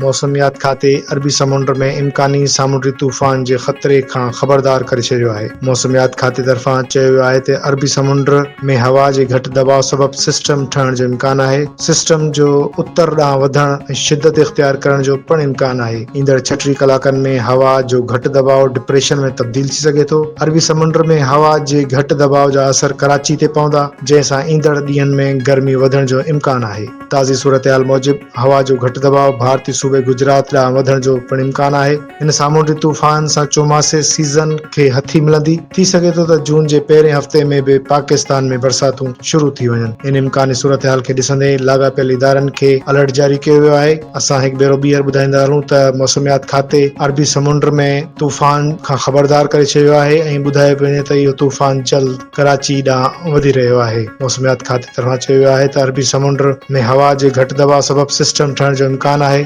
موسميات کاتي عربي سمنڊ ۾ امڪاني سامونڊي طوفان جي خطري کان خبردار ڪري ڇڏيو آهي. موسميات کاتي طرفان چيو ويو آهي ته عربي سمنڊ ۾ هوا جي گهٽ دٻاء سبب سسٽم ٺهڻ جو امڪان آهي، سسٽم جو اتر ڏانهن وڌڻ ۽ شدت اختيار ڪرڻ جو پڻ امڪان آهي، ايندڙ 36 ڪلاڪن ۾ هوا جو گهٽ دٻاء ڊپريشن ۾ تبديل ٿي سگهي ٿو، عربي سمنڊ ۾ هوا جي گهٽ دٻاء جا اثر ڪراچي تي پوندا، جنهن سان ايندڙ ڏينهن ۾ گرمي وڌڻ جو امڪان آهي. تازي صورتحال موجب هوا جو گهٽ دٻاء ڀارتي صوبي گجرات ڏانهن وڌڻ جو پڻ امڪان آهي. هن سامونڊي طوفان سان چوماسي سيزن کي هٿي ملندي، ٿي سگهي ٿو ته جون جي پهرين هفتي ۾ به پاڪستان ۾ برساتون شروع ٿي وڃن. ان امڪاني صورتحال کي ڏسندي لاڳاپيل ادارن کي الرٽ جاري ڪيو ويو آهي. اسان هڪ ڀيرو ٻيهر ٻڌائيندا هلون ته موسميات کاتي عربي سمنڊ ۾ طوفان کان خبردار ڪري ڇڏيو آهي ۽ ٻڌايو پيو وڃي ته اهو طوفان جلد ڪراچي ڏانهن وڌي رهيو آهي. موسميات کاتي طرفان چيو ويو آهي ته عربي سمنڊ ۾ هوا جي گهٽ دٻاء سبب سسٽم ٺهڻ جو امڪان آهي.